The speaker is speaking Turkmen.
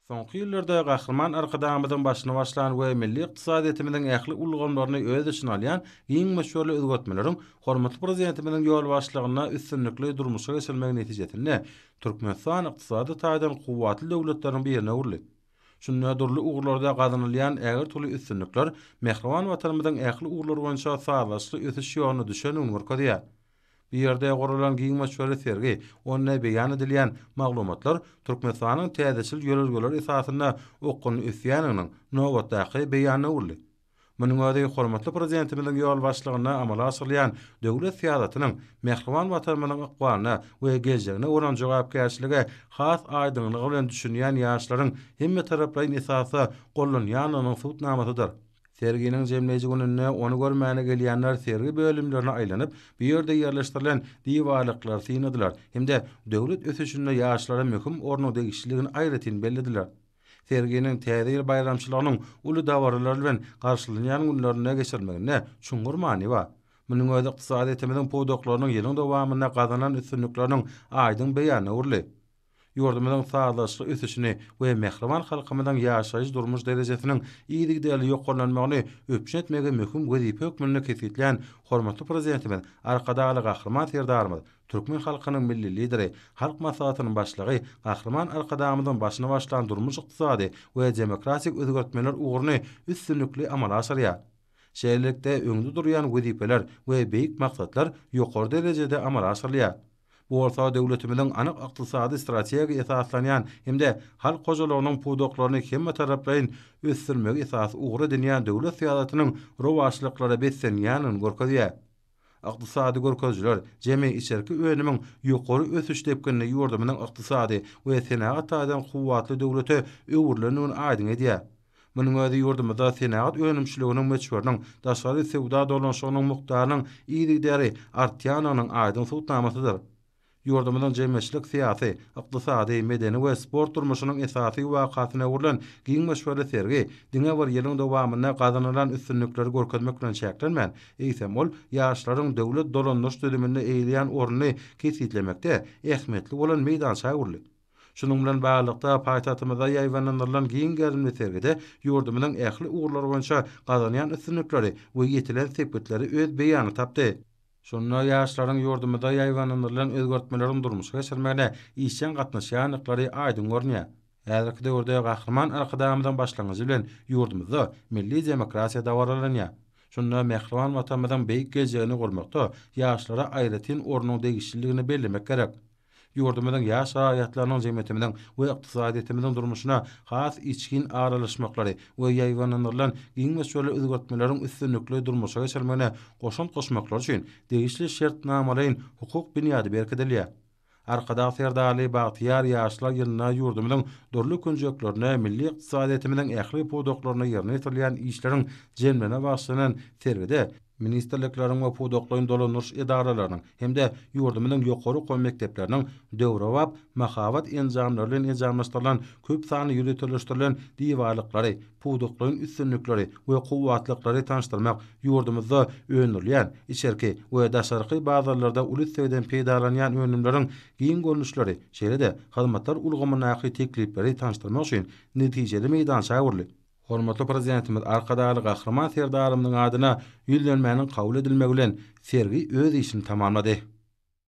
Soňky ýyllarda Gahryman Arkadagymyzyň başyny başlan we milli ykdysadyýetimiziň ähli ulgamlaryny öz içine alýan giň möçberli özgertmeleriň hormatly Prezidentimiziň ýolbaşçylygynda üstünlikli durmuşa geçirilmegi netijesinde Türkmenistan ykdysady taýdan kuwwatly döwletleriň birine öwrüldi. Şunda dürli ugurlarda gazanylýan ägirt uly üstünlikler mähriban Watanymyzyň ähli ugurlar boýunça sazlaşykly ösüş ýoluna düşendigini görkezýär. Bu ýerde guralan giň möçberli sergi, onda beýan edilýän maglumatlar Türkmenistanyň täzeçil ýörelgeler esasynda okgunly ösýändiginiň nobatdaky beýanyna öwrüldi. Munuň özi hormatly Prezidentimiziň ýolbaşçylygynda amala aşyrylýan döwlet syýasatynyň mähriban Watanymyzyň ykbalyna we geljegine bolan jogapkärçilige has aýdyňlygy bilen düşünýän ýaşlaryň hemmetaraplaýyn esasda gollanýandygynyň subutnamasydyr. Serginiň jemleýji gününde ony görmäne gelýänler sergi bölümlerine aýlanyp, bu ýerde ýerleşdirilen diwarlyklary synladylar hem-de döwlet ösüşinde ýaşlara möhüm ornuň degişlidigini aýratyn bellediler. Serginiň Täze ýyl baýramçylygynyň uly dabaralar bilen garşylanýan günlerinde geçirilmeginde çuňňur many bar. Munuň özi ykdysadyýetimiziň pudaklarynyň ýylyň dowamynda gazanan üstünlikleriniň aýdyň beýanyna öwrüldi. Ýurdumyzyň sazlaşykly ösüşini we mähriban halkymyzyň ýaşaýyş-durmuş derejesiniň yzygiderli ýokarlanmagyny üpjün etmegi möhüm wezipe hökmünde kesgitlän hormatly Prezidentimiz Arkadagly Gahryman Serdarymyz, türkmen halkynyň Milli Lideri, Halk Maslahatynyň Başlygy Gahryman Arkadagymyzyň başyny başlan durmuş-ykdysady we demokratik özgertmeler ugruny üstünlikli amala aşyrýar. Şeýlelikde, öňde durýan wezipeler we beýik maksatlar ýokary derejede amala aşyrylýar. Bu bolsa döwletimiziň anyk ykdysady strategiýa esaslanýan hem-de halk hojalygynyň pudaklaryny hemmetaraplaýyn ösdürmegi esasy ugur edinýän döwlet syýasatynyň rowaçlyklara beslenýändigini görkezýär. Ykdysady görkezijiler jemi içerki önümiň ýokary ösüş depginini ýurdumyzyň ykdysady we senagat taýdan kuwwatly döwlete öwrülendigini aýdyň edýär. Munuň özi ýurdumyzda senagat önümçiliginiň möçberiniň, daşary söwda dolanyşygynyň mukdarynyň yzygiderli artýandygynyň aýdyň subutnamasydyr. Ýurdumyzyň jemgyýetçilik-syýasy, ykdysady, medeni we sport durmuşynyň esasy wakasyna öwrülen giň möçberli sergi diňe bir ýylyň dowamynda gazanylan üstünlikleri görkezmek bilen çäklenmän, eýsem, ol ýaşlaryň döwlet dolandyryş düzüminde eýeleýän ornuny kesgitlemekde ähmiýetli bolan meýdança öwrüldi. Şunuň bilen baglylykda, paýtagtymyzda ýaýbaňlandyrylan giň gerimli sergide ýurdumyzyň ähli ugurlar boýunça gazanýan üstünlikleri we ýetilen sepgitleri öz beýanyny tapdy. Şunda ýaşlaryň ýurdumyzda ýaýbaňlandyrylan özgertmeleriň durmuşa geçirilmegine işjeň gatnaşýandyklary aýdyň görünýär. Häzirki döwürde Gahryman Arkadagymyzyň başlangyjy bilen ýurdumyzda milli demokratiýa dabaralanýar. Şunda mähriban Watanymyzyň beýik geljegini gurmakda ýaşlara aýratyn ornuň degişliligini bellemek gerek. Ýurdumyzyň ýaş raýatlarynyň jemgyýetimiziň we ykdysadyýetimiziň durmuşyna has içgin aralaşmaklary we ýaýbaňlandyrylan giň möçberli özgertmeleriň üstünlikli durmuşa geçirilmegine goşant goşmaklary üçin degişli şertnamalaýyn-hukuk binýady berkidilýär. Arkadag Serdarly bagtyýar ýaşlar ýylynda ýurdumyzyň dürli künjeklerinde milli ykdysadyýetimiziň ähli pudaklarynda ýerine ýetirilýän işleriň jemlerine bagyşlanan sergide ministrlikleriň we pudaklaýyn dolandyryş edaralarynyň hem-de ýurdumyzyň ýokary okuw mekdepleriniň döwrebap mahabat enjamlary bilen enjamlaşdyrylan köp sanly ýöriteleşdirilen diwarlyklary, pudaklaýyn üstünlikleri we kuwwatlyklary tanyşdyrmak, ýurdumyzda öndürilýän, içerki we daşarky bazarlarda uly islegden peýdalanýan önümleriň giň görnüşleri, şeýle-de hyzmatlar ulgamyndaky teklipleri tanyşdyrmak üçin netijeli meýdança öwrüldi. Hormatly Prezidentimiz Arkadagly Gahryman Serdarymyzyň adyna Ýüzlenmäniň kabul edilmegi bilen sergi öz işini tamamlady.